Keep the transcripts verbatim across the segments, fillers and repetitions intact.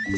K'aleen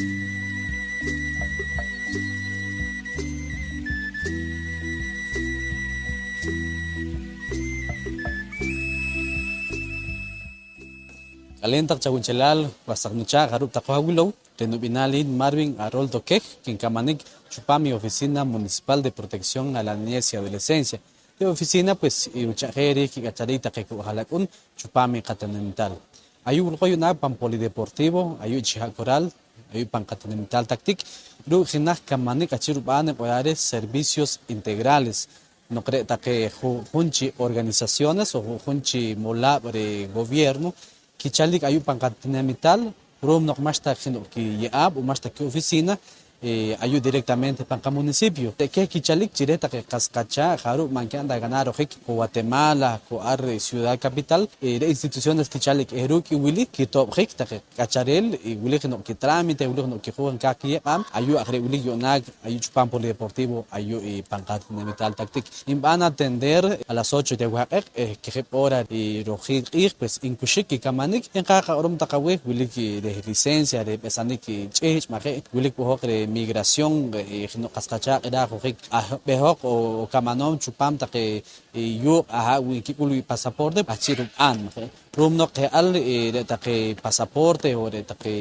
taq chawunchelal was taq nuchaaq', jarub' taq hoj awilow. Re' nub'ihnaal i hin Marvin Aroldo Quej, kinkamanik chupaam i Oficina Municipal de Protección a la Niñez y Adolescencia. Re' oficina, pues, i rucha'jee' riij kik'achariik taqe ku' ha'lak'un chupaam i qatinamital. Ayu' wilkooj yu'naak pan Polideportivo, ayu' chi ha' Coral, ayu' pan qatinamital Tactic, ruuk' jenaj kamanik k'ahchi' rub'an nq'orarik reh servicios integrales. Noq re' taqe ju'jun chi organizaciones o ju'jun chi molaab' reh gobierno kichalik ayu' pan qatinamital, ru'um noq ma'xta jeno' kiye'aab' o ma'xta kioficina, eh, ayu' directamente pan qamunicipio. Re' keh kichalik chi reh taqe qas qachaaq', jarub' ma' nki'an ta ganar ojik ku Guatemala, ku ar ciudad capital, eh, re' instituciones kichalik, eh, ruuk' i wili kitob'jik taqe k'achareel, eh, wili jeno' kitrámite, wili jeno' kijuuj nkaaj kiyeq'aab', ayu' aj re' wilik yu'naak ayu' chupaam Polideportivo, ayu' i pan qatinamital Tactic. Nb'an atender a las ocho de wahq'eq, eh, kijib' hora i rojiik q'iij, pues, nkuxik kikamanik. Nqaaj qaq'orom taq aweh, wilik i reh licencia, reh b'esanik i ch'ihch', ma' je', wilik wo' hoj reh migración, eh, jeno' qas qachaaq' iraaj ojik aj b'ehoq o, o kamanoom chupaam taqe, eh, yuuq' aha' wi nkik'ul wii' pasaporte, k'ahchi' rub'an, ma' je'. Ru'um noq je' al, eh, re' taqe pasaporte o re' taqe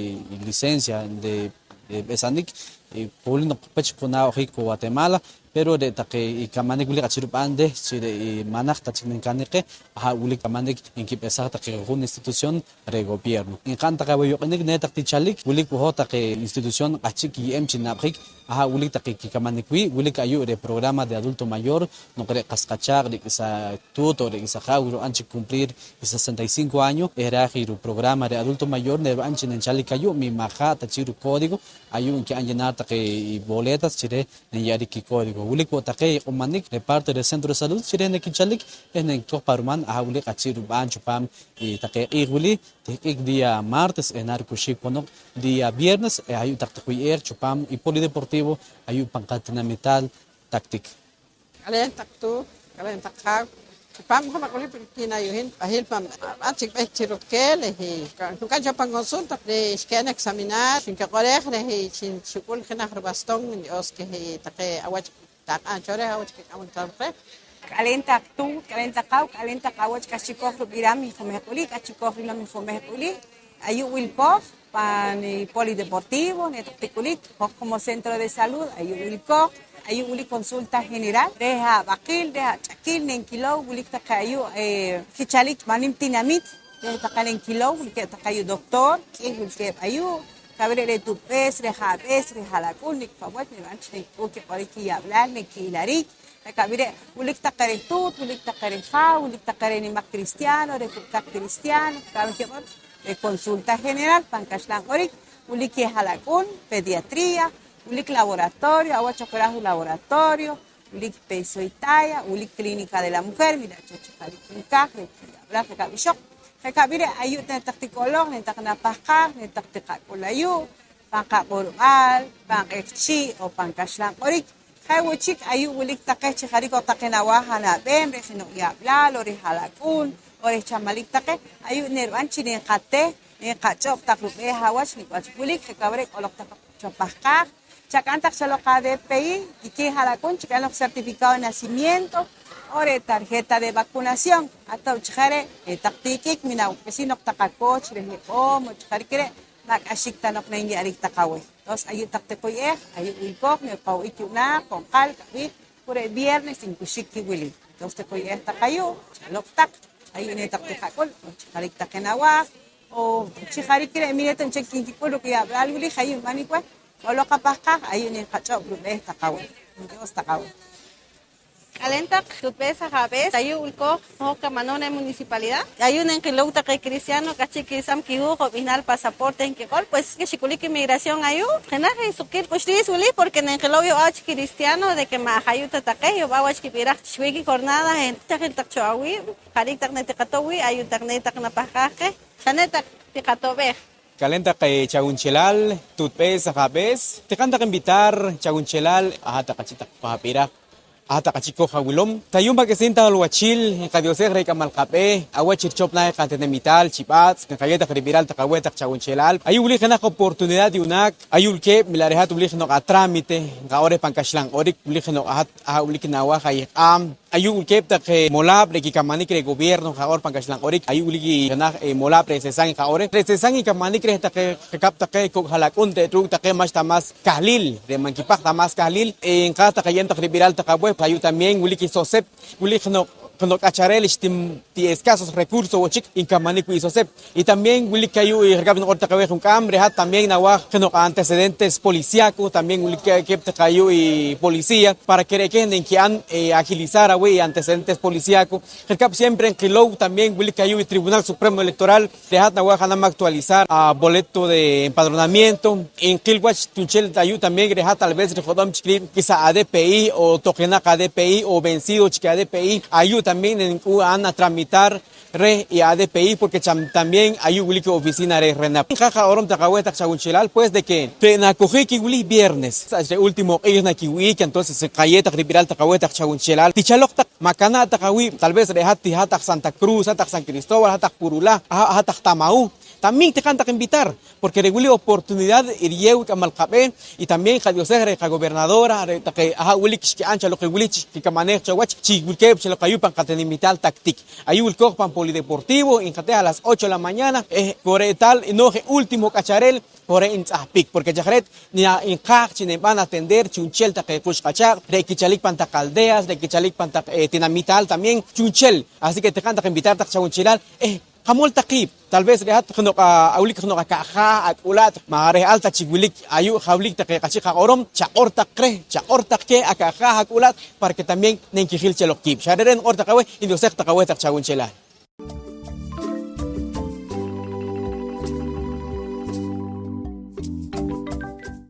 licencia de eh, b'esanik, eh, wili noq pech qunaah ojik ku Guatemala, pero re' taqe i kamanik wili k'ahchi' rub'an reh chi re' i ma' najt ta chik nankanik qeh, aha' wilik kamanik nkib'esaj taqe ju'jun institución reh gobierno. Nqa'n taq aweh yuq'unik, ne taq tichalik, wilik wo' hoj taqe institución k'ahchi' kiye'em chi nab'jik, aha' wilik taqe kikamanik wii', wilik ayu' reh programa de adulto mayor, noq re' qas qachaaq' re' k'isa tuut o re' k'isa jaaw rub'an chik cumplir i sesenta y cinco años, eh raaj i ruprograma reh adulto mayor, ne rub'an chi nanchalik ayu', mi ma' ja' ta chik rucódigo, ayu' nki'an llenar taqe i boletas chi reh nanye'arik kicódigo. Wilik wo' taqe i q'umanik reh parte reh centro de salud chi reh nakichalik eh nankikoj pa ruman, aha' wilik k'ahchi' rub'an chupaam i taqe q'iij wili, tihk'ik día martes eh narukuxik ponoq día viernes, eh ayu' taq tiquy'eej chupaam i polideportivo ayu' pan qatinamital Tactic. K'aleen taq tuut, k'aleen taq jaaw. Chupaam i jun ak'ulik kiin ayu' hin, b'ahiil pan ab'an chik b'eeh chi rutkeel, eh, nuk'am cho pan consulta, re' xke'n examinar, xinkiq'oreej reh chi xuk'ul jenaj rubastón, Dios keh taqe awach taq'a'n cho reh, awach kik'amam cho reh. K'aleen taq tuut, k'aleen taq jaaw, k'aleen taq awach k'ahchi' koj rub'iram i jumehq'ulik, k'ahchi' koj rilam i jumehq'ulik. Ayu' wilkooj pan i polideportivo, ne taq tik'ulik, hoj como centro de salud, ayu' wilkooj, ayu' wilik consulta general, reh ab'aqiil, reh ach'akiil, nenkilow, wilik taqe ayu', eh, kichalik pan nim tinamit, reh taqe nenkilow, wilkeeb' taqe ayu' doctor, k'ih wilkeeb' ayu', kawre' reh tuutb'ees, reh haab'ees, reh ha'lak'un, nik' pa' wach nib'an chi nenkik'ul kiq'orik kiyab'laal, nenki'ilariik, je' kab' re' wilik taqe reh tuut, wilik taqe reh jaaw, wilik taqe reh nimaq cristiano, reh kub'kaq cristiano, kab' nkiq'or reh consulta general pan kaxlan q'orik, wilik keh ha'lak'un, pediatría, wilik laboratorio, awach oq raaj i laboratorio, wilik peso y talla, wilik clínica de la mujer, mira cho chi jariik nkaaj reh kiyab'laal je' kab' ixoq. Je' kab' re' ayu' ne taq tik'oloq, ne taq napahqaaj, ne taq tiqak'ul ayu', pan qaq'orb'al, pan q'eqchi' o pan kaxlan q'orik. Je' wo' chik, ayu' wilik taqe chi jariik oq taqe nawaaj anab'eem reh jeno' yab'laal, o reh ha'lak'un, o reh chamalik taqe. Ayu' ne rib'an chi nenqateh, nenqach'ob' taq rub'eeh awach nik' wach wilik, je' kab' re' k'oloq taq cho pahqaaj. Chak'am taq cho loq a D P I, y keh ha'lak'un chik'am loq certificado de nacimiento, o reh tarjeta de vacunación. Atoob' chi je' re', re' taq tiik'ik, mi nawuk'usiin oq taq akooch reh iq'oom, o chi jariik re', ma' k'axik ta noq nenye'arik taq aweh. Entonces, ayu' taq tiquy'eej, ayu' wilkooj, ne qow'iik yu'naak, qonqal, k'ab'iil, ku re' viernes nkuxik kiwili. Entonces, tiquy'eej taq ayu', chaloq taq, ayu' ne taq tiqak'ul, o chi jariik taqe nawaaj, o chi jariik re', mi re' ta nchel kinkik'ul ruuk' i yab'laal wili, je' ayu' nb'anik weh, k'oloq apahqaaj, ayu' ne nqach'ob' rub'eeh taq aweh, Dios taq aweh. K'aleen taq tuutb'ees ajaab'ees, ayu' wilkooj hoj kamanoom reh municipalidad. Ayu' nenqilow taqe cristiano k'ahchi' kiresam kihuuj o b'ihnaal pasaporte nkiq'or, pues, xik'ulik i migración ayu'. Jenaj i suqkiil k'uxliis wili, porque nenqilow yo'b'aal wach cristiano de que ma' aj ayu' ta taqe, yo'b'aal wach kib'iraj chi xwih'ik i jornada, eh, chajil taq cho awiib', jariik taq ne tiqatow wii', ayu' taq ne taq napahqaaj qeh, xa ne taq tiqatob'eej. K'aleen taq, eh, chawunchelal, tuutb'ees ajaab'ees, tiqa'n taq invitar chawunchelal, aha' taq k'ahchi' taq qojab'iraj Hat taq achik hoj awilom, tayu'm pa' k'isiin taq wachil, nqadiosej reh k'amal qab'eeh awach richop naah i qatinamital Chi B'aatz', nqayeew taq rib'iral taq aweh taq chawunchelaal. Ayu' wili jenaj oportunidad yu'naak, ayu' wilkeeb', wi la' re' hat wili jeno' atrámite nqaq'or reh pan kaxlan q'orik, wili jeno' hat aha' wilik nawaaj ayehq'aam. Ayu' wilkeeb' taqe molaab' re' kikamanik reh gobierno nqaq'or pan kaxlan q'orik, ayu' wilik i jenaj, eh, molaab' re' SESAN nqaq'or reh. Re' SESAN nkamanik reh taqe je' rikab' taqe kok' ha'lak'un re' ruuk' taqe ma'xta mas kahliil, re' ma' nkipaj ta mas kahliil, eh, nqaaj taq ayeb' taq rib'iral taq aweh. Ayu' también wilik i SOSEP, wilik jeno', jeno' k'achareel xtim ti escasos recursos wo' chik nkamanik wii' i SOSEP. Y también wilik ayu' i je' rikab' niq'or taq aweh junk'aam, re' hat también nawaaj jeno' antecedentes policíaco, también wilik keh, keh taq ayu' i policía para que re' keh nenki'an, eh, agilizar aweh i antecedentes policíaco. Je' rikab' siempre nqilow también wilik ayu' i Tribunal Supremo Electoral, re' hat nawaaj anam actualizar aboleto de empadronamiento. Nqil wach chu'nchel ayu' también re' hat tal vez rijot'om chik riib' k'isa a-D P I o toqinaq a-D P I o vencido chik a-D P I. Ayu' también nenk'uun atramitar reh i a-D P I, porque cham también ayu' wilik i oficina reh RENAP. Nqaaj qaq'orom taq aweh taq chawunchelaal, pues, de que re' nakojiik i wili viernes, re' último q'iij nakiwih'ik, entonces nqayeew taq rib'iral taq aweh taq chawunchelaal. Tichaloq taq, makanaa' taq awiib', tal vez re' hat, ti hat aj Santa Cruz, hat aj San Cristóbal, hat aj Purulhá, ha-, hat aj Tamahú. También tiqa'n taq invitar, porque re' wili oportunidad riyeew i k'amal qab'eeh y también qadiosej reh qagobernadora, re' taqe aha' wilik xki'an cho loq i wili chi xkikamaneej cho wach chi wilkeeb' cho loq ayu' pan qatinamital Tactic. Ayu' wilkooj pan Polideportivo, nqateh a las ocho de la mañana, eh, ko re' tal nooj i último k'achareel, ko re' ntz'ahpik, porque chaj reet nqaaj chi nenb'an atender chu'nchel taqe quch qachaaq' re' kichalik pan taq aldeas, re' kichalik pan taq, eh, tinamital también chu'nchel. Así que tiqa'n taq invitar taq chawunchelaal, eh, qamol taq qiib'. Tal vez re' hat jeno' a-, awilik jeno' aka'jaaj, ak'ula't, ma' reht'al ta chik wilik ayu' jawilik taqe qachik qaq'orom, chaq'or taq reh, chaq'or taq keh aka'jaaj, ak'ula't, para que también nenkijil cho loq kiib'. Xa re're' niq'or taq aweh, ntiosej taq aweh taq chawunchelaal.